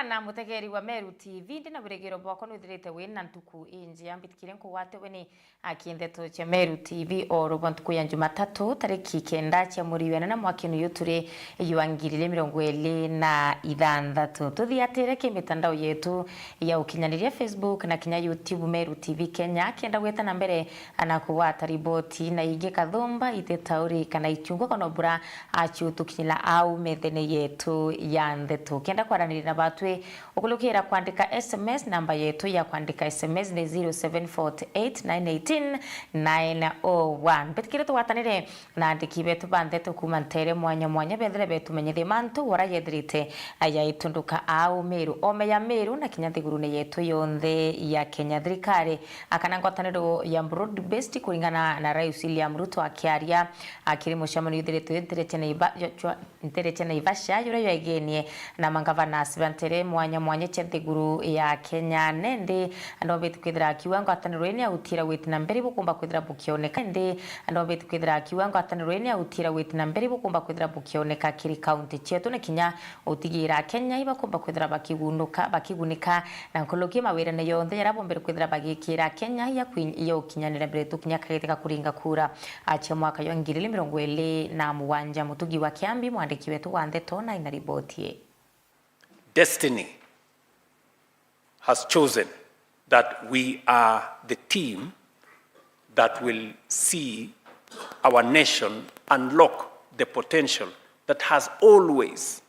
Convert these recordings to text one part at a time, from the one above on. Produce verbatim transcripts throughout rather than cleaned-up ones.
Na mutegeri wa Meru T V, ndi na wirigiro bwakwa nwithirite wina ntuku injia. Mbitikire nkugwate ugeni aki ndeto cia Meru T V o rubwa ntuku ya Jumatatu, tariki kenda cia mweri wa inana mwakini uyu turi jwa ngiri igiri mirongo iri na ithanthatu. Tuthiatire ki mitandao yetu ya ukinyaniria, Facebook na kinya YouTube, Meru T V Kenya, kenda gwita na mbere na kugwata riboti na ingi kathumba, ititauri kana ichungwa kana ubura aciutukinyira au methene yetu ya ndeto. Kenda kwaraniria na batwi, ukulukira kwandika S M S, namba yetu ya kwandika S M S ni zero seven four eight nine eighteen nine oh one. Mbitikire tugwatanire na andiki betu ba ndeto kuuma ntere mwanya mwanya, bethire betumenyithie mantu wara yethirite yaitunduka au Meru, ome ya Meru na kinya nthigurune yetu yonthe ya Kenya. Thirikari akana ngwataniro ya broad based, kuringana na Rais William Ruto akiaria akiri mucemanio ithiritwe ntere cia Naiva-, ntere cia Naivasha, juria jwaigenie na mangavanas ba ntere mwanya mwanya cia nthiguru ya Kenya. Nendi andu bambite kwithira akiuga ngwataniro ii ni ya gutira gwiti na mbere bukumba kwithira bukioneka. Nendi andu bambite kwithira akiuga ngwataniro ii ni ya gutira gwiti na mbere bukumba kwithira bukioneka kiri kaunti cietu, na kinya utigira Akenya ibakumba kwithira bakigunuka, bakigunika na nkuruki mawirane yonthe jaria bombere kwithira bagikira Akenya ya kwi-, ya ukinyanira mbere tu kinya kagite ga kuringa kura acia mwaka jwa ngiri igiri mirongo iri na mugwanja. Mutugi wa Kiambi, mwandiki wetu wa ndeto, na ina riboti ii. Destiny has chosen that we are the team that will see our nation unlock the potential that has always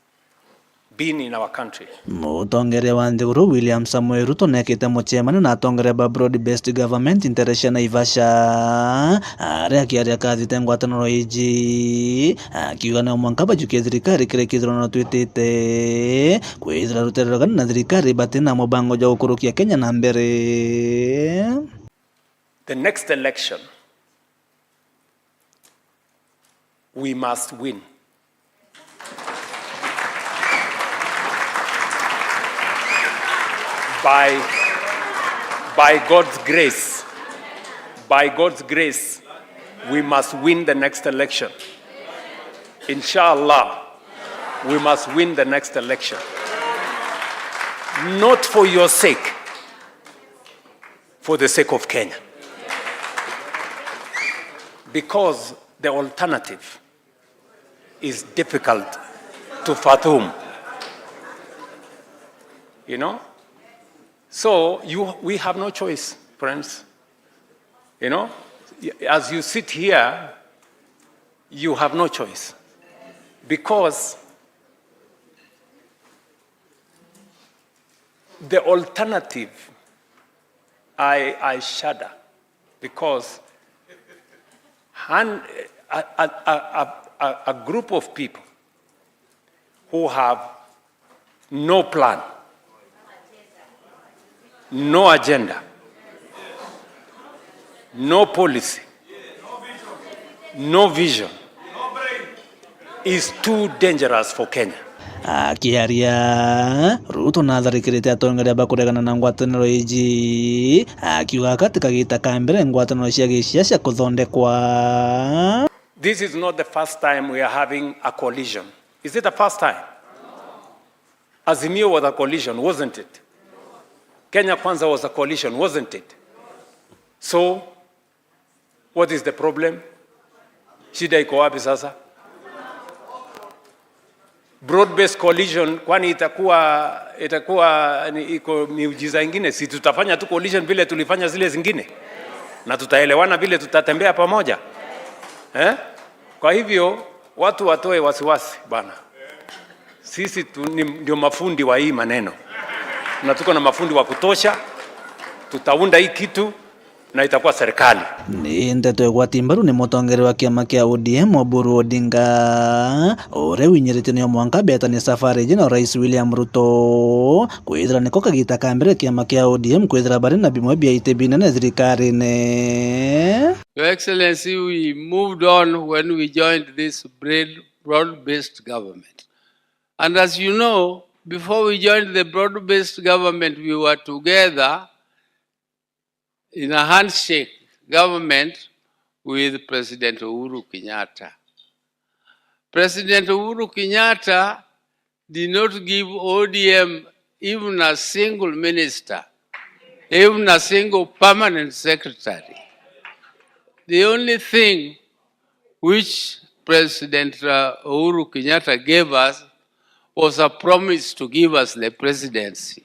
been in our country. Mutongeria wa nthiguru William Samoei Ruto nekite mucemanio na atongeria ba broad based government ntere cia Naivasha, aria akiaria kathite ngwataniro iji, akiuga no mwanka bajukie thirikari kiri kithurano twitite, kwithira rutere rugana na thirikari batina mubango jwa gukurukia Kenya na mbere. The next election, we must win. By, by God's grace, by God's grace, we must win the next election. Inshallah, we must win the next election. Not for your sake, for the sake of Kenya. Because the alternative is difficult to fathom. You know? So you, we have no choice, friends. You know? As you sit here, you have no choice. Because the alternative, I, I shudder, because hun-, a, a, a, a, a group of people who have no plan, no agenda, no policy, no vision is too dangerous for Kenya. Akiaria, Ruto natharikirite atongeria ba kuregana na ngwataniro iji, akiuga aka ti kagita ka mbere ngwataniro cia giciaca kuthondekwa. This is not the first time we are having a coalition. Is it the first time? Azimio was a coalition, wasn't it? Kenya Kwanza was a coalition, wasn't it? So, what is the problem? Shida iko wapi sasa? Broad based coalition, kwani itakuwa, itakuwa ni, iko miujiza ingine? Si tutafanya tu coalition vile tulifanya zile zingine? Na tutaelewana vile tutatembea pamoja? Eh? Kwa hivyo, watu watoe wasiwasi bana. Sisi tu, ni, ndio mafundi wa hii maneno. Na tuko na mafundi wa kutosha. Tutaunda hii kitu na itakuwa serikali. Ni ndeto igwati mbaru ni mutongeria wa kiama kia O D M Oburu Odinga, uria winyiritio ni o mwanka betanie safari iji na Rais William Ruto, kwithira niko kagita ka mbere kiama kia O D M kwithira bari na bimwe bia iti binene thirikarine. Your Excellency, we moved on when we joined this broad, broad-based government. And as you know, before we joined the broad-based government, we were together in a handshake government with President Uhuru Kenyatta. President Uhuru Kenyatta did not give O D M even a single minister, even a single permanent secretary. The only thing which President, uh, Uhuru Kenyatta gave us was a promise to give us the presidency.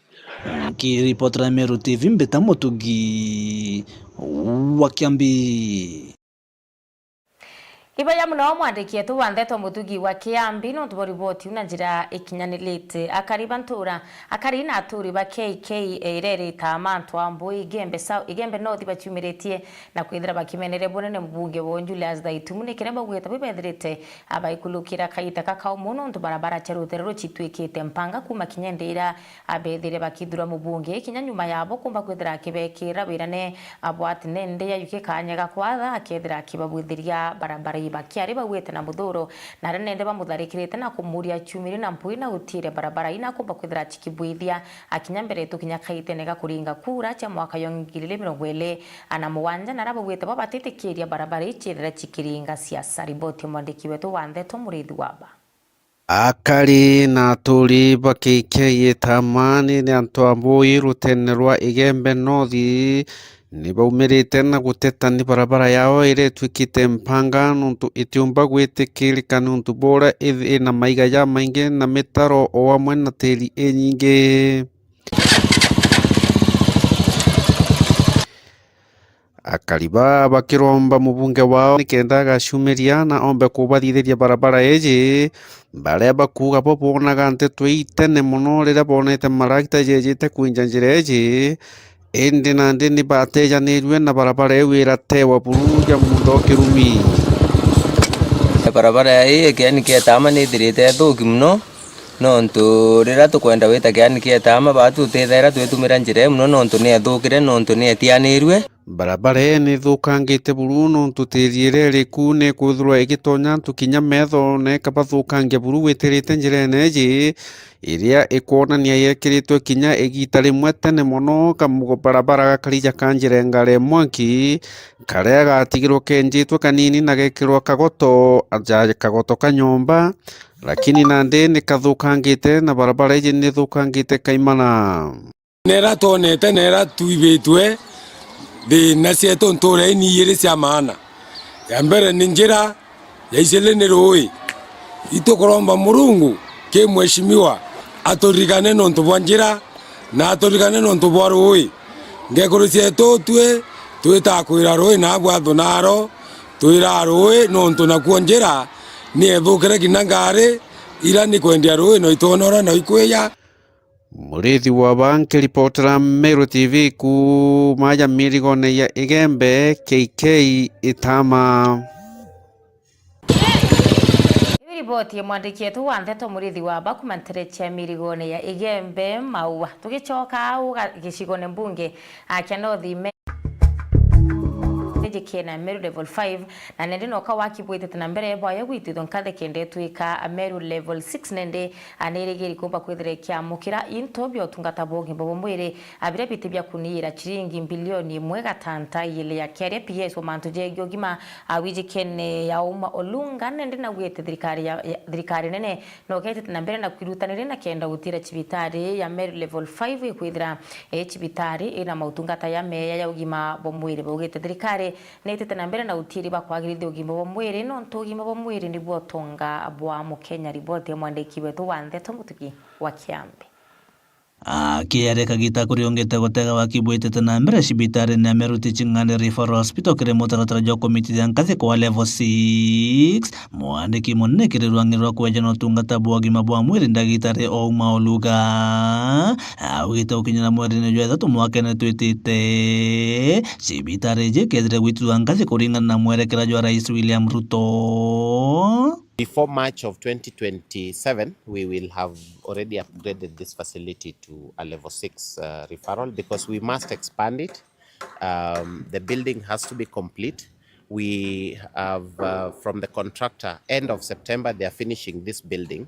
Nkiripotera Meru T V, Mbita Mutugi wa Kiambi. Ibaya muno mwandiki wetu wa ndeto Mutugi wa Kiambi nontu bwa riboti iu na njira ikinyanirite. Akari ba ntura, akari na aturi ba K K iria iri Itaama, Ntwambui, Igembe Sou-, Igembe North baciumiritie na kwithira bakimenere bunene mubunge wao Julius Thaitumu, ni kiria baugite bibethirite abaikulukira kaita kakau mono nontu barabara cia rutere rucitwikite mpanga kuuma kinya indi iria abethire bakithura mubunge, kinya nyuma yabo kumba kwithira akibekira wirane abwati nende yayuki kanya ga kwatha akethira akibabwithiria barabara ibakiari bauite na muthuro, na aria nende bamutharikirite na kumuria ciumiri na mpui na gutiire barabara ina kumba kwithira cikibwithia akinya mbere tukinya kaitene ga kuringa kura cia mwaka yo ngiri igiri mirongo iri na mugwanja, na aria bauite bo batitikiria barabara ii ciithire cikiringa siasa. Riboti ya mwandiki wetu wa ndeto Muriithi Waba. Akari na aturi ba K K Itaama ni antu a Mbui rutene rwa Igembe North ni baumirite na guteta ni barabara yao iria itwikite mpanga nontu itiumba gwitikirika nontu bwa uria ithi ina maiga jamaingi na mitaro o amwe na tiri inyingi. Akari baa bakiromba mubunge wao nikenda agacumiria na ombe kubathithiria barabara iji, baria bakuuga bo boonaga nteto ii tene mono riria boonete maragita jeejite kwinja njira iji, indi nandi ni batejanirue na barabara iu iratewa buru ja muunda o kirumi. Barabara ii ya Kiani kia Itaama ni ithirite ithuuki mono, nontu riria tukwenda gwita Kiani kia Itaama, baatu tutithaira twitumira njira ii mono, nontu ni ithukire, nontu ni itianirue. Barabara ii ni ithukangite buru, nontu tiri iria iri ku ni ikwithirwa igitonya antu kinya metho, na ikabathukangia buru gwitirite njirene iji, iria ikwonania yekiritwe kinya igiita rimwe tene mono, kamugo barabara gakari ja kanjire ngari ya mwanki, karia gatigirwe kenjitwe kanini na gekirwa kagoto, ja kagoto ka nyomba, lakini nandi ni kathukangite na barabara iji ni ithukangite kaimana. Nera twonete, nera twibitwe, thiina cietu ntuura ini ijiri cia maana. Ya mbere ni njira, ya ijiri ni ruui. Itukuromba Murungu ki mheshimiwa aturirikane nontu bwa njira na aturirikane nontu bwa ruui. Ngekuru cietu twi twitakwira ruui na bwathu naro twiraa ruui nontu nakuo njira ni ethukire kinya ngari ira ni kwendia ruui no itwonora no ikwiya. Muriithi Waba nkiripotera Meru T V kuuma aja mirigone ya Igembe, K K Itaama. Iu riboti ya mwandiki wetu wa ndeto Muriithi Waba kuuma ntere cia mirigone ya Igembe, Maua. Tugicoka au ga-, gicigone mbunge, a, kia North Ime-, Iji kiena Meru Level five, na nende noka waki bwitite na mbere bwayo gwitithwa nkathi kende twika Meru Level six nende, a, nirigiri kumba kwithira ikiamukira into bia utungata bwa ugima bwa mwiri, a, biria biti bia kuniira ciringi mbilioni imwe gatanta igiri ya kiaria P S wa mantu jegie ugima, a, wijikene ya Ouma Olunga nende naugite thirikari ya, ya, thirikari nene no ketite na mbere na kwirutaniria na kenda gutira cibitari ya Meru Level five ikwithira, e, cibitari ina mautungata ya meya ya ugima bwa mwiri. Baugite thirikari nitite na mbere na utiiri bwa kwagirithia ugima bwa mwiri, nontu ugima bwa mwiri nibwo utonga bwa Mukenya. Riboti ya mwandiki wetu wa ndeto Mutugi wa Kiambi. Akiaria kagita kuriongete gutega waki bwitite na mbere cibitari-ini ya Meru Teaching and Referral Hospital kiri mutaratara jwa kumitithia nkathi kwa level six, mwandiki munene kiri rwangi rwa kweja na utungata bwa ugima bwa mwiri, ndagitari Ouma Oluga, augite gukinyira mweri-ini jwa ithatu mwakene twitite, cibitari iji ikethire gwitithua nkathi kuringana na mwerekera jwa Rais William Ruto. Before March of twenty twenty-seven, we will have already upgraded this facility to a level six, uh, referral because we must expand it. Um, the building has to be complete. We have, uh, from the contractor, end of September, they are finishing this building.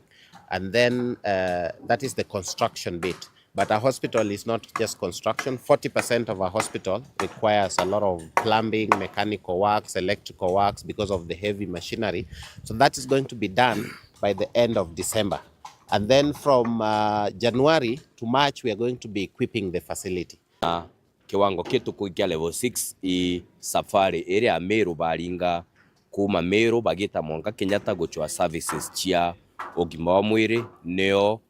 And then, uh, that is the construction bit. But a hospital is not just construction. Forty percent of a hospital requires a lot of plumbing, mechanical works, electrical works because of the heavy machinery. So that is going to be done by the end of December. And then from, uh, January to March, we are going to be equipping the facility. Kiwango kiu tukuikia level six i safari iria ya Meru baringa kuuma Meru bagita mwanka Kenyatta gucwa services cia ugima wa mwiri, nio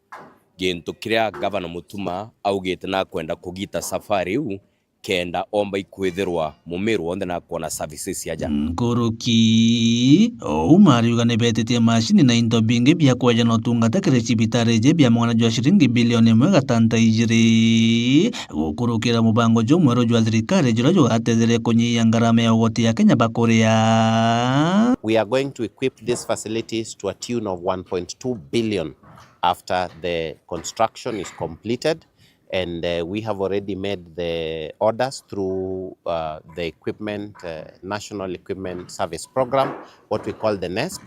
gintu kiria Gavana Mutuma augite nakwenda kugita safari iu kenda omba ikwithirwa Mumiru wonthe nakwona services aja. Nkuruki ou mariuga ni betitie macini na into bingi bia kweja na utungata kiri cibitari iji bia mugana jwa ciringi bilioni imwe gatanta ijiri, gukurukira mubango jumweru jwa thirikari juria jugatetheria kunyihia ngarama ya ugoti ya Kenya bakuria. We are going to equip these facilities to a tune of one point two billion after the construction is completed. And, uh, we have already made the orders through, uh, the equipment, uh, National Equipment Service Program, what we call the NESP,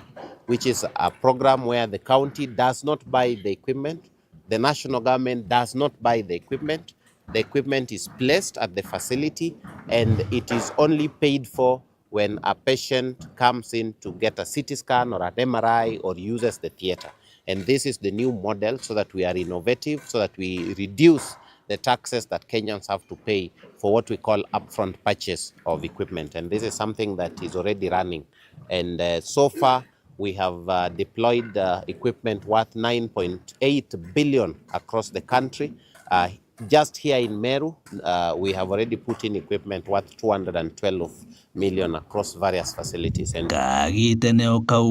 which is a program where the county does not buy the equipment, the national government does not buy the equipment. The equipment is placed at the facility and it is only paid for when a patient comes in to get a C T scan or an M R I or uses the theatre. And this is the new model, so that we are innovative, so that we reduce the taxes that Kenyans have to pay for what we call upfront purchase of equipment. And this is something that is already running. And, uh, so far, we have, uh, deployed, uh, equipment worth nine point eight billion across the country. Uh, Just here in Meru, uh, we have already put in equipment worth two hundred and twelve million across various facilities. And Kagitene o kau,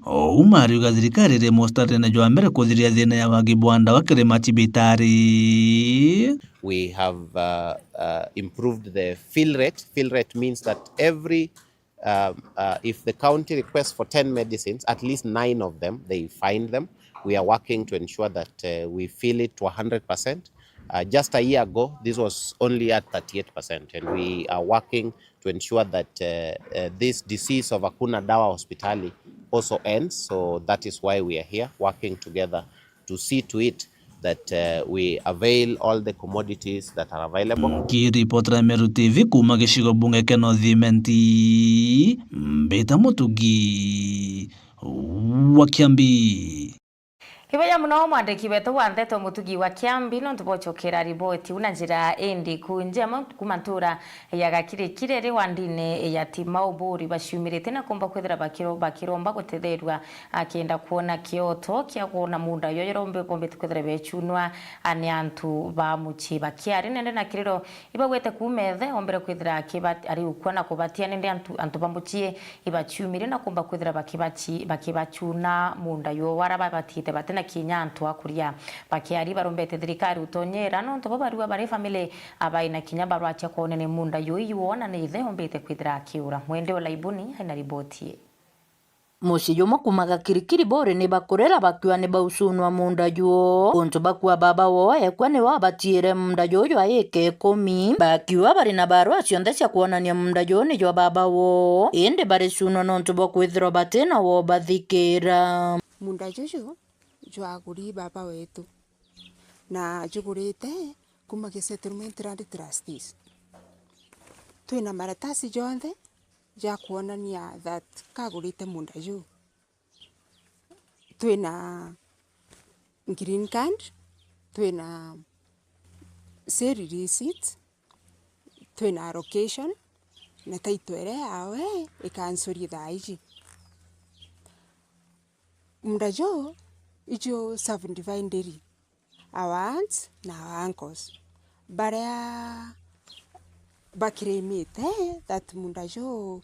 ou mariuga thirikari iri mustarene jwa mbere kuthiria thina ya wagi bwa ndawa kiri macibitari. We have, uh, uh, improved the fill rate. Fill rate means that every Um, uh, if the county requests for ten medicines, at least nine of them, they find them. We are working to ensure that, uh, we fill it to a hundred percent. Uh, just a year ago, this was only at thirty-eight percent, and we are working to ensure that, uh, uh, this disease of Hakuna Dawa Hospitali also ends. So that is why we are here working together to see to it that, uh, we avail all the commodities that are available. Nkiripotera Meru T V kuuma gicigo bunge kia North Imenti, mbita Mutugi wa Kiambi. Kibeja muno mwandiki wetu wa nteto Mutugi wa Kiambi nontu bwa gucokera riboti iu na njira indi ku njema kuuma ntura ya Gakirikiri ri wandine ya Timau Buri baciumirite na kumba kwithira bakiro-, bakiromba gutetherua akenda kwona kioto kia kwona munda yo yorombe bombete kwithira bechunwa ni antu ba mucii bakiari nende na kiriro ibagwete kuuma ethe ombere kwithira akiba-, ari ukua na kubatia nende antu, antu ba mucii ibaciumire na kumba kwithira bakibaci-, bakibacuna munda yo wara babatite bate na kinya antu a kuria bakiari barombete thirikari utonyera nontu bo barua bari family abai na kinya barua cia kwonene munda yo iwona ni ithe ombite kwithira akiura mwende olaibuni aina riboti. Mucii jumwe kuuma Gakirikiri Buri ni bakurira bakiuga ni baucunwa munda juo. Untu bakua baba woo ekua niwe wabatiire munda juju aika ikumi. Bakiuga bari na barua cionthe cia kwonania munda juju ni jwa baba woo, indi baricunwa nontu bwa kwithirwa batina woo bathikira. Munda juju jwaguri baba wetu na jugurite kuuma gi Settlement Land Trustees. Twina maratasi jonthe ja kwonania that kagurite munda juu. Twina green card, twina sale receipt, twina allocation, na title iria yawe ikansorie thaa iji. Munda juu iju subdivided our aunts na our uncles baria bakirimite that munda juu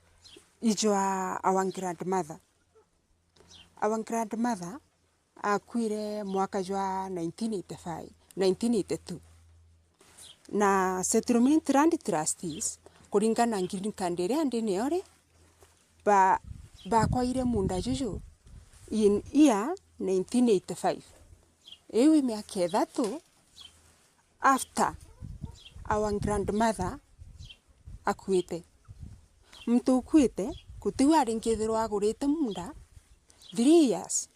ijwa our grandmother. Our grandmother akuire mwaka jwa nineteen eighty-five, nineteen eighty-two. Na Settlement Land Trustees, kuringana na green card iria ndi nayo ri, ba-, bakwaire munda juju in year nineteen eighty-five. Iu i miaka ithatu after our grandmother akuite. Muntu ukuite, gutiu aringithirwa agurite munda three years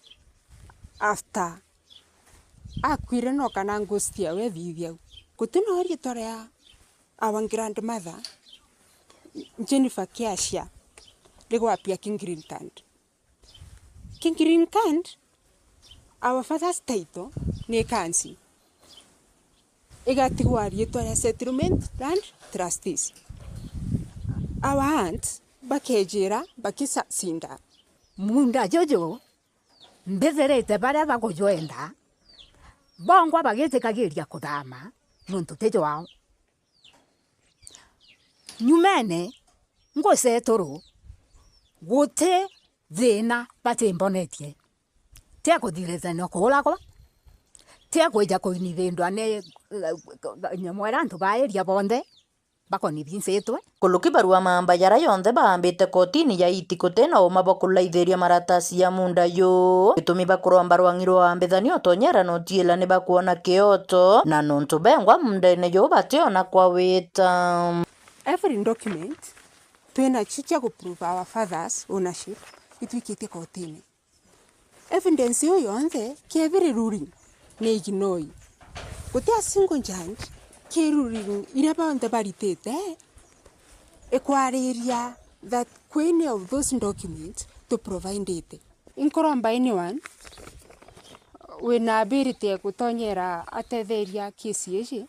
after akuire, no kana ghost yawe ithithia au. Guti no riitwa ria our grandmother, Jennifer Kiacia, rigwapia ki green card. Ki green card, our father's title ni council. Igatigwa riitwa ria settlement land trustees. Our aunt bakejira bakisacinda. Munda juju mbithirite baria bakujwenda, bongwa bagitikagiria kuthama nontu ti jwao. Nyumene nguceturu guti thina batimbonetie. Tia kuthirithania kuuragwa, tia kwija kuinithindwa ni, eh, nyamwera antu ba area bonthe bakoni bincitwe. Kuruki barua mamba jara yonthe baambite kotini ya Iti kutina uma bwa kuraithiria maratasi ya munda yu. Gitumi bakuromba rwang'i rwa ambithania utonyera na utiila ni bakwona kioto, na nontu bengwa mundene yu bationa kwa wita. Every document twinacio cia guprove our father's ownership itwikitie kotini. Evidence iu yonthe, ki every ruling ni ignore. Guti a single judge ki ruling iria bonthe baritite ikwariria that kwi any of those documents tuprovidite. Inkuromba anyone wina ability ya gutonyera atetheria case ici,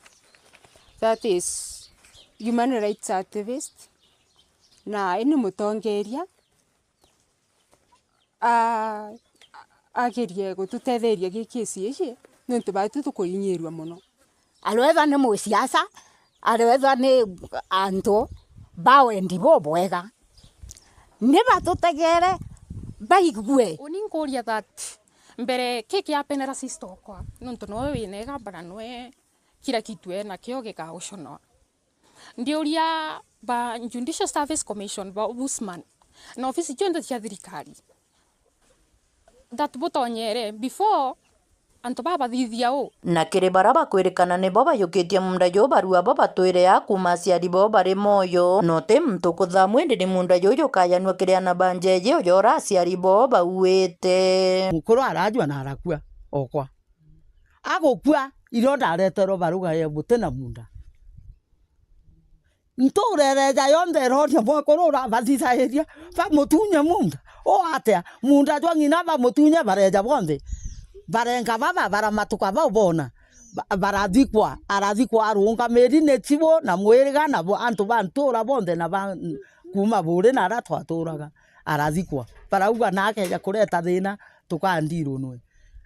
that is human rights activist, na ini mutongeria, a-, agerie gututetheria gi case ici, niuntu batu tukuinyiirua mono. Arwethwa ni musiasa, arwethwa ni antu ba wendi bubwega, ni batutegere baigue. Uni nkuria that mbere ki kiapenera sister okwa, niuntu nowe wina igamba na nowe kila kitu enakio gikaguconoa. Ndiuria ba Judicial Service Commission, ba Ombudsman, na ofisi cionthe cia thirikari, that butonyere before antu baba bathithia uu. Na kiri bara bakwirikana nibo bayukitie munda juu barua bo batwire a kuuma aciari bo bari moyo, no ti muntu kuthamwa, indi ni munda juu jukayanua kiri ana ba njeeji ujora aciari bo bauite. Mukuru arajua na arakua okwa. Agukua, irio ndareterwe baruga ye buti na munda. Nturereja yonthe iroria mwekuru urabathithairia, bamutunye munda. U atia? Munda jwa ng'ina bamutunye, bareja bonthe. Barenga baba, baramatuka bau bona. Ba-, barathikwa, arathikwa arungamiri ni chibu na mwiriga na bo-, antu ba ntura bonthe na ba, kuuma buri na aria twaturaga. Arathikwa. Barauga na akeja kureta thina, tukandirunwe.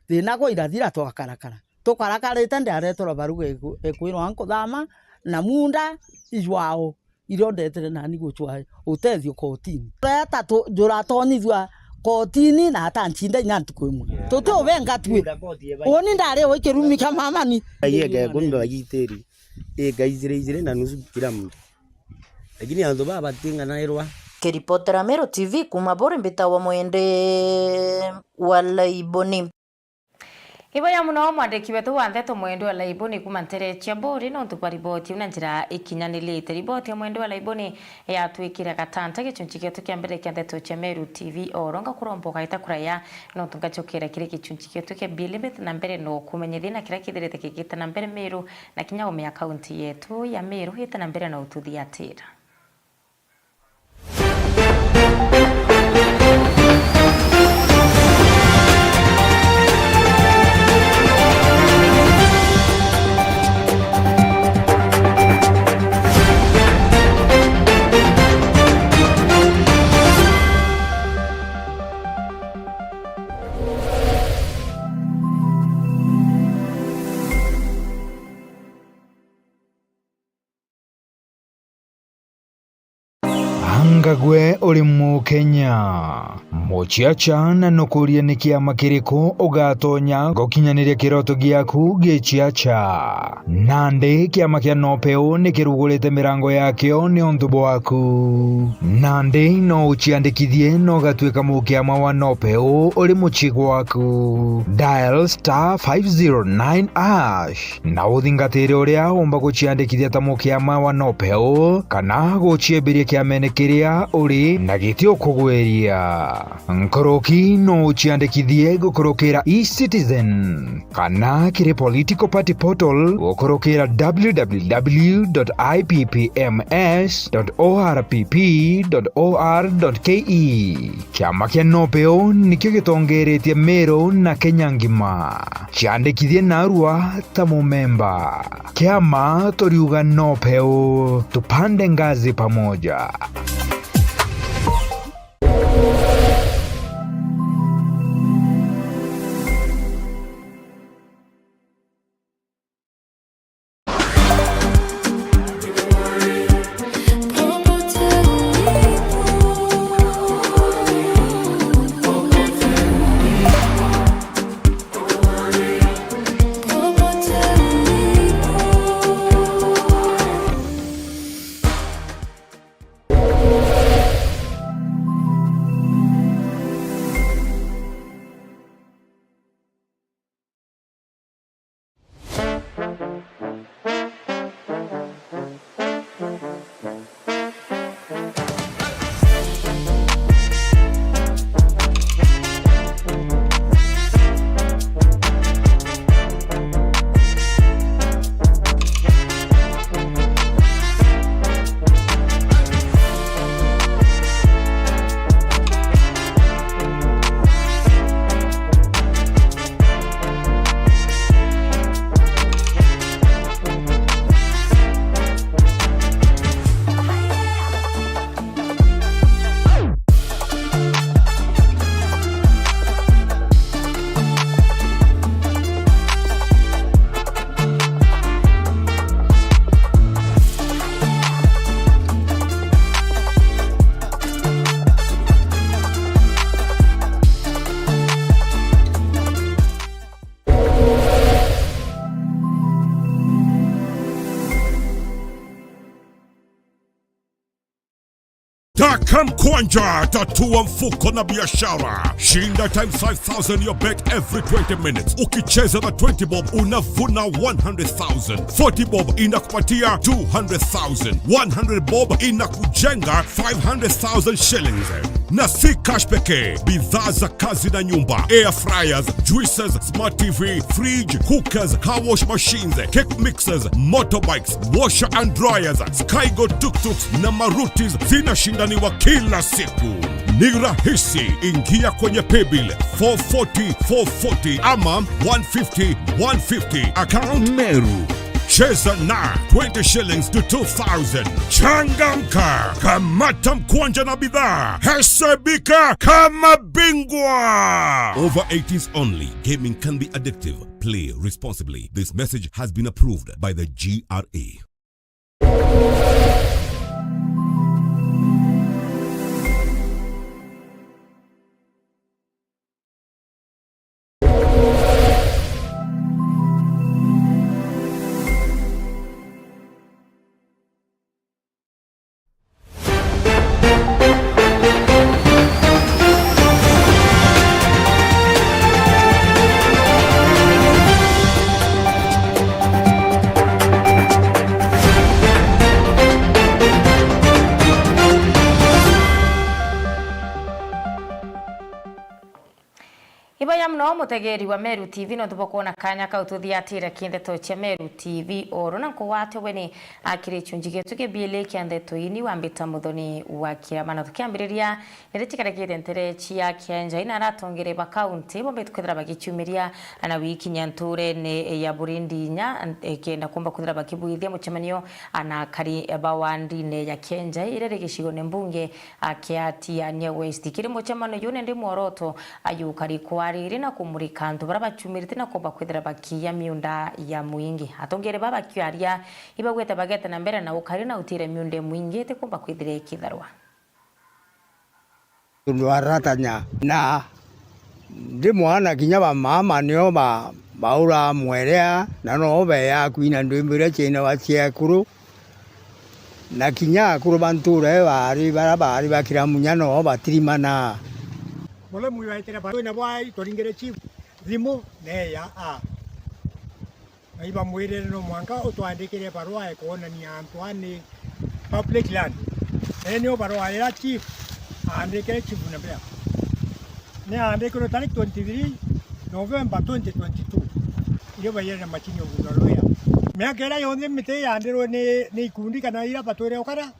Thina gwa irathira twakarakara. Tukarakarite, ndiareterwa baruga iku-, ikwirwa nkuthama, na munda ijwao, irio ndetire nani gucwa utethio kotini. Reta tu-, juratonyithua kotini na atancinda inya ntuku imwe. Tuti ubenga tui. Uni ndari wi kirumi kia mamani. Aiege kumbe wagitiri. Ika ijiri ijiri na nusu kila mtu. Lakini antu baba bating'anairwa. Kiripotera Meru T V kuuma Buri, mbitawa Mwende wa Laiboni. Iboya muno mwandiki wetu wa ndeto Mwende wa Laiboni kuuma ntere cia Buri nontu bwa riboti iu na njira ikinyanirite. Riboti ya Mwende wa Laiboni yatwikire gatanta gicunci gietu kia mbere kia ndeto cia Meru T V. Oro ngakuromba ugaita kuraya nontu ngacokera kiri gicunci gietu kia bili mbite na mbere no kumenyithia na kiria kithirite kigite na mbere Meru na kinya umea kaunti yetu ya Meru ite na mbere na ututhiatira. Anga gwe uri Mukenya? Muciaca na nukurie ni kiama kiriku ugatonya gukinyaniria kiroto giaku giciaca? Nandi kiama kia Nopeu ni kirugurite mirango yakio niuntu bwaku. Nandi no uciandikithie na ugatuika mukiama wa Nopeu uri mucii gwaku. Dial star five zero nine hash. Na uthingatire uria umba guciandikithia ta mukiama wa Nopeu, kana guciembiria kiamene kiria uri na giti ukugwiria. Nkuruki no uciandikithie gukurukira eCitizen kana kiri political party portal gukurukira w w w dot i p p m s dot o r p p dot o r dot k e. Kiama kia NOPEU nikio gitongeretie Meru na Kenya ngima. Ciandikithie narua ta mumemba. Kiama turiuga NOPEU, tupande ngazi pamoja. Taka mkwanja, tatua mfuko na biashara. Shinda times five thousand your bet every twenty minutes. Ukicheza na twenty bob, unavuna one hundred thousand. Forty bob inakupatia two hundred thousand. One hundred bob inakujenga five hundred thousand shillings. Na si cash pekee, bidhaa za kazi na nyumba, air fryers, juices, smart T V, fridge, cookers, car wash machines, cake mixers, motorbikes, washer and dryers, Skygo tuk-tuks na Marutis zinashindaniwa kila siku. Ni rahisi, ingia kwenye paybill four forty four forty ama one fifty one fifty, account Meru. Cheza na twenty shillings to two thousand. Changamka, kamata mkwanja na bidhaa, hesabika kama bingwa. Over eighteens only. Gaming can be addictive. Play responsibly. This message has been approved by the G R A. Ibaya mono mutegeeri wa Meru T V nontu bwa kwona kaanya kau tuthiatire ki ndeto cia Meru T V oro na nkugwate ugeni akiri gichunji gietu kia biili kia ndeto ini wambita Muthoni wa Kirama. Na tukiambiriria, ni ri cikarekete ntere cia Kienjai na aratongere ba kaunti bombite kwithira bagichumiria na wikinya nturene ya Burindinya, e, kenda kumba kwithira bakibwithia mucemanio na akari ba wandine ya Kienjai iria iri gicigone mbunge a kia Tigania West. Kiri mucemano juu nindi mworoto ayukari kwariri na kumurika antu baria bachumirite na kumba kwithira bakiiya miunda ya mwingi. Atongere baba bakiaria, ibagwete bagete na mbere na ukari na utire miunda mwingi itikumba kwithira ikitharwa. Ndwaratanya na ndi mwana kinya ba mama nio ba, baura mwerea, na no beya kwina ndwimbo iria ciinawa cia ekuru, na kinya akuru ba ntura ii baari, baria baari bakira munya no batirimana. Mule mwiwaitire ba-, twina bwai, turingire chief thimu, neya a. Na ibamwirire no mwanka utwandikire barua ya kwonania antu aa ni public land. Ee, nio barua iria chief Andikire chief na mbea. Ni andikirwe tariki twenty-three November twenty twenty-two. Irio baiyere na machini ya Ugundo Lawyer. Miaka iria yonthe miti yandirwe ni, ni ikundi kana iria batwire ukara,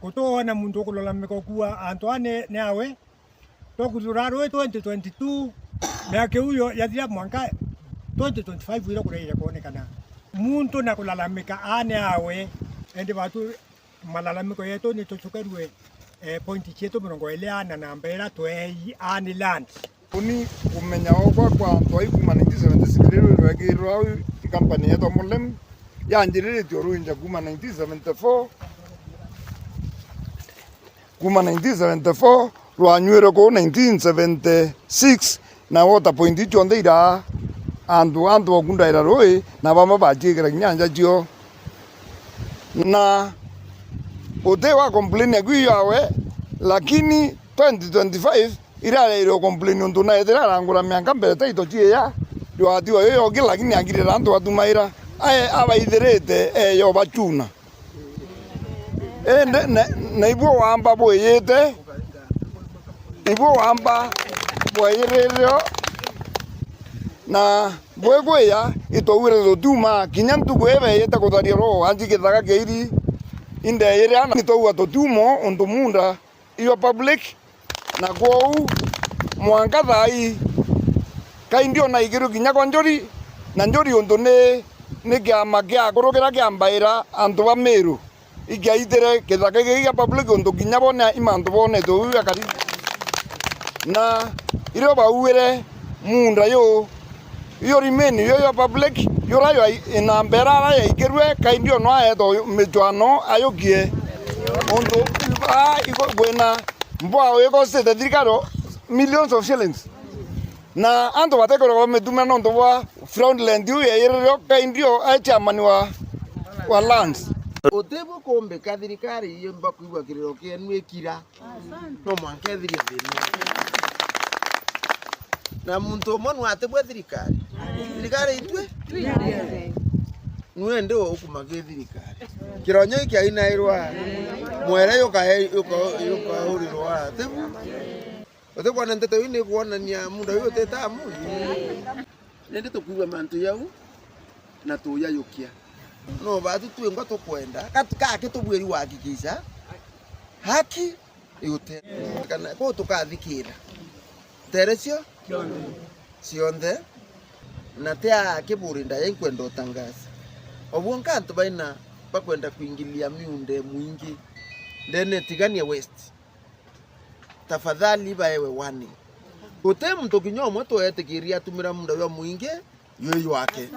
gutuona muntu ukulalamika ukua antu ane ni awe. Twakuthura rui twenty twenty-two, miaka iu yo yathira mwanka twenty twenty-five iria kuraire kwonekana. Muntu na kulalamika ane awe, ende batu malalamiko yetu ni tucokerue, eh, point cietu mirongo iri ana na mbere tweei ani land. Uni kumenya okwa kwa antu ai kuma nineteen seventy-six riria rwegirwe au i company yetwa Mulem, yanjiriritwe ruinja kuma nineteen seventy-four, kuma nineteen seventy-four, rwanyuire kuu nineteen seventy-six, na water point iu cionthe iraa antu, antu bakundaira rui, na bamwe baciikira kinya nja cio. Na uti wa complain aku yawe, lakini twenty twenty-five irareire u complain untu naethira arangura mianka mbere taito ciiya, rwatiwa yo yoki, lakini agirira antu batumaira. Ae abaithirite eyo bachuna. Indi na, na ibuo wamba bwiyite, ibuo wamba bwiyiririo, na bwigwiya itwaugire tutiuma kinya ntuku ii beeyite kutharia roo anji kithaka kiiri. Indeyiria na nitwaua tutiumo untu munda iyo public, na kwou mwanka thaa ii, kai ndiona ikirwe kinya kwa Njuri, na Njuri untu ni, ni kiama kia akuru kiria kiambaira antu ba Miru, ikiaitire kithaka giki kia public untu kinya bone i mantu bonetwe uu akari. Na irio bauire munda yu, iyo remain iyo ya public, yura yo ina mbera ara yaikirwe, kai ndio no aeto michwano ayukie. Untu a iko kwina mbwa iko state thirikari millions of shillings. Na antu batekoragwa mitumira nontu bwa front land iu yairirio, kai ndio a chairman wa, wa lands. Utibu kumbika thirikari iyo mbakwigua kiriro kienu ikira. No mwanka ethirie thina. Na muntu umwe nwatibwe thirikari. Thirikari itwe? Nwe ndi ukumagia thirikari. Kironyo ikiainairwa. Mwere yuka-, yuka-, yukaurirwa atibu. Utikwona nteto iu nikwonania munda uyu utitamu? Nindi tukuigua mantu jau na tuyayukia. No batu twingwa tukwenda, ka-, kaki tubwiri wahakikisha haki igute-, kana kuu tukathikira nteere cio cionthe, na ti a kiburi ndaya inkwenda utangaza. Obwonka antu baina bakwenda kuingilia miunda mwingi ndene Tigania West. Tafadhali baewe warning. Guti muntu kinya umwe tweetikiria atumira munda jwa mwingi jwi jwake.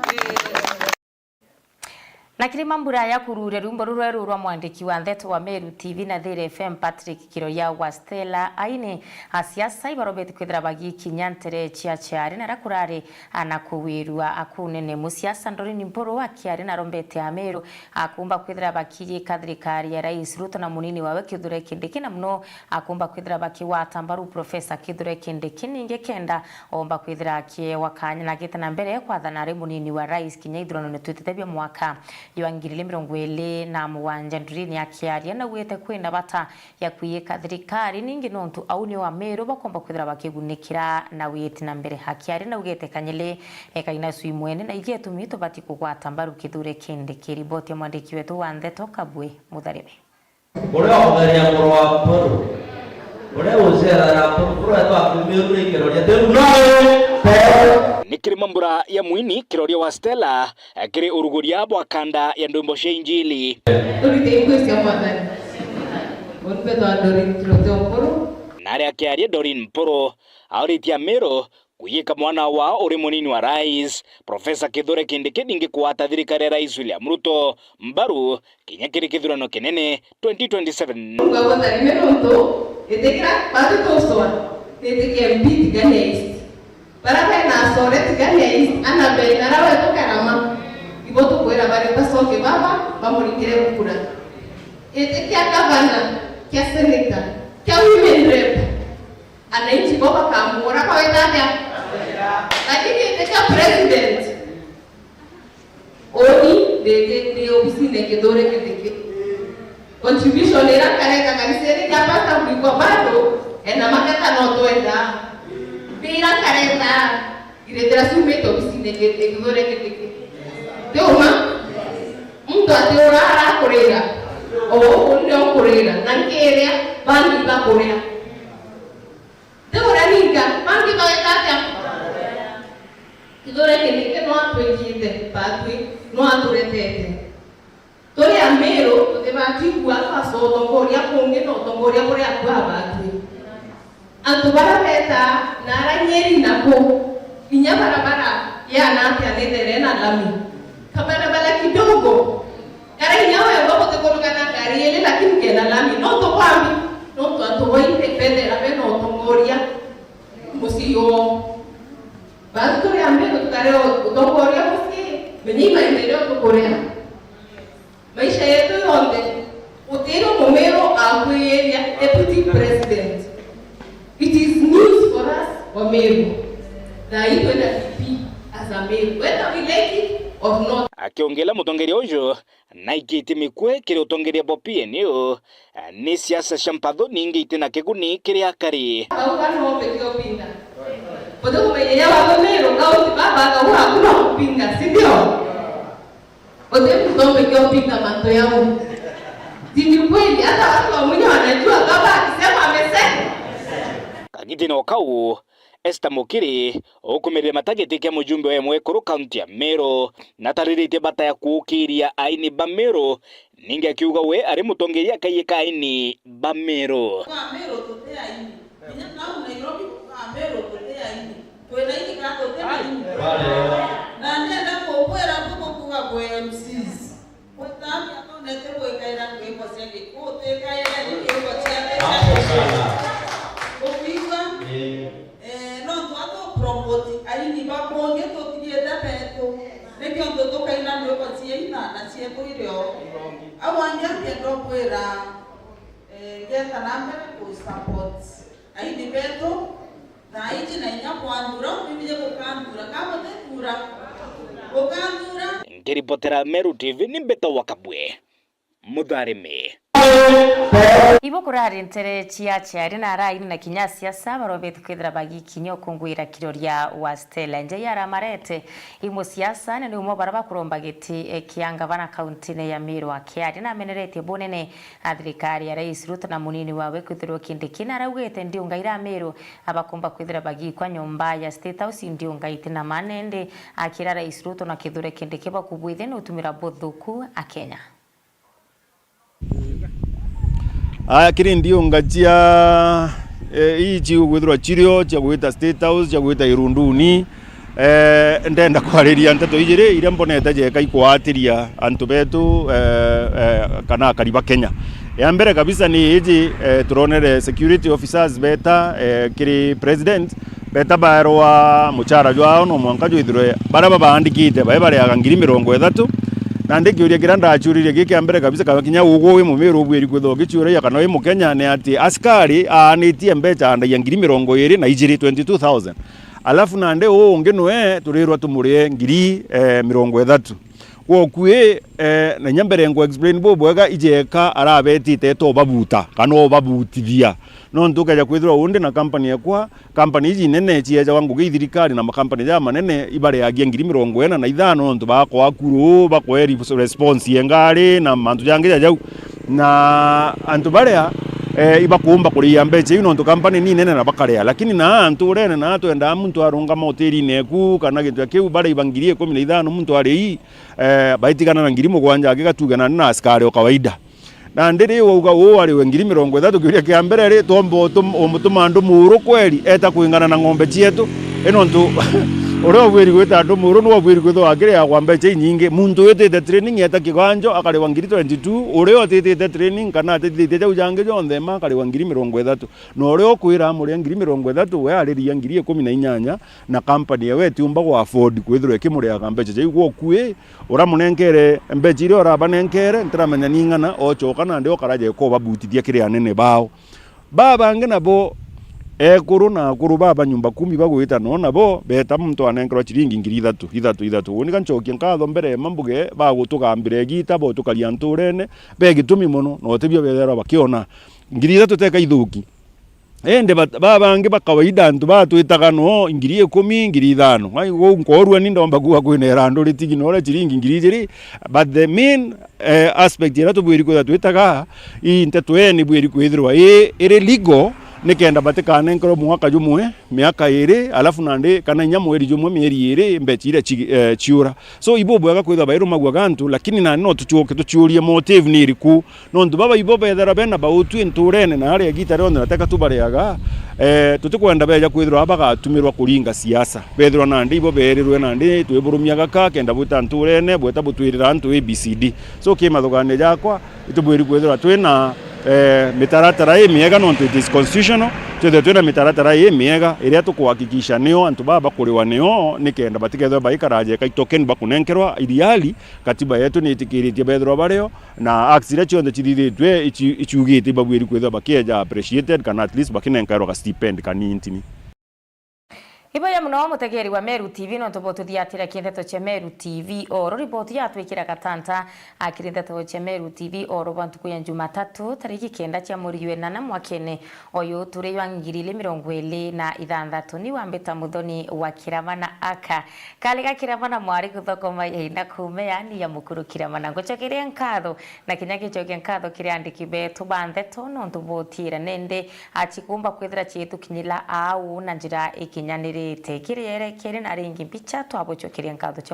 Na kiri mambura ya kururia rwimbo ruru rweru rwa mwandiki wa ndeto wa Meru T V na Thiri F M Patrick Kiroria wa Stella, aini a siasa ibarombete kwithira bagikinya ntere cia ciari na aria kurari ana kuwirua akunene. Musiasa Doreen Mpuru akiaria na arombete Ameru akumba kwithira bakiyika thirikari ya Rais Ruto na munini wawe Kithure Kindiki, na muno akumba kwithira bakigwata mbaru Professor Kithure Kindiki, ningi kenda omba kwithira akiewa kanya na agite na mbere kwathana ari munini wa rais kinya ithuranone twitite bia mwaka jwa ngiri igiri mirongo iri na mugwanja. Doreen akiaria naugite kwina bata ya kwiyika thirikari, ningi nontu au nio Ameru bakomba kwithira bakigunikira na witi na mbere. Akiaria naugite kanyele ekaina cui mwene na igia itumi tubati kugwata mbaru Kithure Kindiki. Riboti ya mwandiki wetu wa ndeto Kabwe Mutharime. Uria utheria muru wa Mpuru, uria uciara ya Mpuru, Mpuru etwa Ameru ni kiroria, tiu noe teo. Ni kiri mambura ya mwini kiroria wa Stella, eh, kiri uruguria bwa kanda ya ndwimbo cia Injili. Turite ikwi cia Mwathani. Muntu etwa Doreen Kiroria Mpuru. Na aria akiaria Doreen Mpuru, auritie Ameru kuyika mwana wao uri munini wa rais, Professor Kithure Kindiki, ningi kugwata thirikari ya Rais William Ruto mbaru kinya kiri kithurano kinene twenty twenty-seven. Mungu agutharime nontu itigira batu tucwa, nitikia M P Tigania East. Bara bena acore Tigania East, ana bena ara wetu Karama. Ibo tukwira bari bacoke baba, bamurikire kura. Itikia gavana, kia senator, kia women rep. Ananchi bo bakamwora baweta atia? Lakini iti kia president. Uni ni, ni, ni obisine Kithure Kindiki. Contribution ira nkareta kanisene kia pastor kuliko bado, Ena maketa no twenda. Mbira kareta. Irethira ciumite obisine ikithure kitiki. Ti uma? Muntu ati ura arakurira. O uku nio nkurira. Na nkiria, bangi bakuria. Ti uria ninga, bangi bageka atia? Kithure kitiki no atwikite, batwi, no aturetete. Turi Amiru, tutibati kuuga twacoa utongoria kungi na utongoria buria bwa batwi. Antu baria betaa na ara Nyeri naku, kinya barabara yaana atia nithere na lami? Kabarabara kidogo. Kara kinya wengwa gutikuruga na ngari iri, lakini kena lami. Nontu bwambi? Nontu antu baingi bethera bena utongoria mucii woo. Basi turi Amiru tukare utongoria mucii, menya imaendeleo tukuria. Maisha yetu yonthe, gutiri Mumiru akwiiria deputy president. It is news for us Wamiru. Thaa ii twina V P as Amiru, whether we like it or not. Akiongela, mutongeria uju naikitie mikwe kiri utongeria bwa P N U, ni siasa cia mpathu ningi itina kiguni kiri akari. Bauga no mbeke upinga. Buthe kumenya ya watho Miru, kaunti baba akauga hakuna kupinga, si ndio? Uti mtu umekia upinga mantu yau. Ni kweli, hata watu wa mwenye wanajua baba akisema amesema. Kagitine o kau, Esther Mukiri, ukumirire matagiti kia mujumbe wa mwekuru kaunti ya Meru, natariritie bata ya kuukiria aini ba Meru, ningi akiuga we ari mutongeria akaiika aini ba Meru. Kwa Meru tuti aini. Kinya nau Nairobi kwa Meru tuti aini. Twina ini kana tuti na ini? Na ndenda kukwira ntuku kuuga bwe M Cs. Gwitambia tonete gwikaira ndwimbo cia Gikuyu, twikaire ndwimbo cia Hapo sana. Ukwigua? Eh. Eh, no twa tu promote aini ba kungi tutigiite betu. Nikio ntu tukaina ndwimbo cia ina na cietu irio. Au angi angienda kwira, eh, ngeta na mbere ku support aini betu. Thaa iji na inya kwandura, uthithie gukanthura, ka gutithura, gukanthura. Nkiripotera Meru T V, ni Mbeta wa Kabwe, Mutharimi. Ibo kurari ntere cia aciari na araini na kinya asiasa barobete kwithira bagikinya ukungwira kiroria wa Stella. Njai aramarete i musiasa, na ni umwe baria bakuromba giti, eh, kia ngavana kauntine ya Meru akiaria na ameneretie bunene a thirikari ya Rais Ruto na munini wawe kwithirwa Kindiki, na araugite ndiunga ira Meru abakumba kwithira bagikwa nyomba ya State House ndiunga itina mane, indi akira Rais Ruto na Kithure Kindiki bakubwithia ni utumira buthuku Akenya. Aya, kiri ndiunga cia, eh, ii cigwithirwa cirio cia gwita State House, cia gwita irunduni, Eh, ndenda kwariria nteto ijiri iria mbonete jeka ikwatiria antu betu, eh, eh, kana akari ba Kenya. Ya mbere kabisa ni iji, eh, turonere security officers beta, eh, kiri president, beta baerwa muchara jwao no mwanka jwithirwe baria babaandikite bae bariaga ngiri mirongo ithatu. Na ndikiuria kiria ndaciuririe gi kia mbere kabisa, kana kinya ugu wi Mumiru ubwiri kwithirwa ugichiuria kana wi Mukenya, ni ati askari aanitie mbecha andagia ngiri mirongo iri na ijiri, twenty two thousand. Alafu nandi uu ungi nwe turirwa tumurie ngiri, eh, mirongo ithatu. Gwoku ii, eh, na inya mbere nku explain bubwega ijeka arabetite to babuta, kana ubabutithia. Nontu ukeja kwithirwa undi na company ekwa, company iji nene ciejagwa ngugi i thirikari na makampani jaa manene ibariagia ngiri mirongo ina na ithano nontu bakwa kuru, bakwa response ye ngari na mantu jangi ja jau. Na antu baria, eh, ibakuumba kuriia mbecha iu, nontu company ni nene na bakaria. Lakini na antu urene na twendaa muntu arungama hotelini eku, kana gintu kiu, baraiba ngiri ikumi na ithano muntu ari ii, eh, baitigana na ngiri mugwanja, angi gatuge nandi na askari o kawaida. Nandi ri wauga uu ariwe ngiri mirongo ithatu, kiuria kia mbere ri, twomba utum-, umutuma ndumuru kweri eta kwingana na ng'ombe cietu? I nontu uria ubwiri gwita ndumuru niwe ubwiri kwithirwa akiriagwa mbecha inyingi. Muntu witite training eta kiganjo akariwa ngiri twenty two, uria utitite training kana atithitie jau jangi jonthe ma akariwa ngiri mirongo ithatu. Na uria ukwira amuria ngiri mirongo ithatu, we ariria ngiri ikumi na inyanya, na company ewe itiumba gwa afford kwithirwa ikimuriaga mbecha jau. Gwoku ii, uramunenkere mbecha iria urabanenkere, ntiramenya ni ing'ana, ochoka nandi okaraja ikobabutithia kiri anene bao. Babangi nabo, ekuru na akuru baba nyumba kumi bagwita noo nabo, beta muntu anenkerwa chiringi ngiri ithatu, ithatu, ithatu. Uni ganchokie nkatho mbere ma mbuge, bagutugambira igita, botukaria nturene, be gitumi mono, na utibio betherwa bakiona. Ngiri ithatu teka ithuki. Indi bat-, baa bangi ba kawaida, antu baa twitaga no ngiri ikumi, ngiri ithano. Ai, uu nkoorua ni ndomba kuuga kwina irandu ritigi na uria ciringi ngiri ijiri, but the main, eh, aspect iria tubwiri kwithirwa twitaga, ii nteto ii ni bwiri kwithirwa ii iri legal, nikenda batikanenkerwe mwaka jumwe, miaka iiri, alafu nandi kana inya mweri jumwe, mieri iiri, mbecha iria ci-, eh, ciura. So, ibubwega kwithirwa bairumagua gantu, lakini nandi no tucoke tuciurie motive ni iriku. Nontu baba ibo bethirwa bena bautwi ntuurene na aria igiita rionthe na teka tu bariaga, eh, tutikwenda beeja kwithirwa bagatumirwa kuringa siasa. Bethirwa nandi ibo beerirwe nandi twiburumia gaka kenda bwita ntuurene, bweta butwirira antu A B C D. So, ki mathuganio jakwa, itubwiri kwithirwa twina, eh, mitaratara imiega nontu it is constitutional, twithirwe twina mitaratara imiega iria tukuhakikisha nio antu baba bakuriwa nio nikenda batikethirwe baikara jeka itokeni bakunenkerwa iriali katiba yetu ni itikiritie bethirwa bario. Na acts iria cionthe cithithitue ici-, iciugite ibabwiri kwithirwa bakieja appreciated kana at least bakinenkairwa ga stipend kanintini. Iboya muno mutegeri wa Meru T V nontu bwa tuthiatira ki ndeto cia Meru T V oro. Riboti yatwikira gatanta akiri ndeto cia Meru T V oro bwa ntuku ya Jumatatu tariki kenda cia mweri jwa inana mwakene oyu turi jwa ngiri ili mirongo ili na ithanthatu ni wambita Muthoni wa Kiramana aka. Kari ga Kiramana mwari kuthokoma yaina kuume yani ya mukuru Kiramana. Ngucokeria nkatho na kinya gicokia nkatho kiri andiki betu ba ndeto nontu bwa utiira nende acikumba kwithira ciitukinyira au na njira ikinyanirite. Kiri ere kiri na ringi mbicha twabucokeria nkatho cia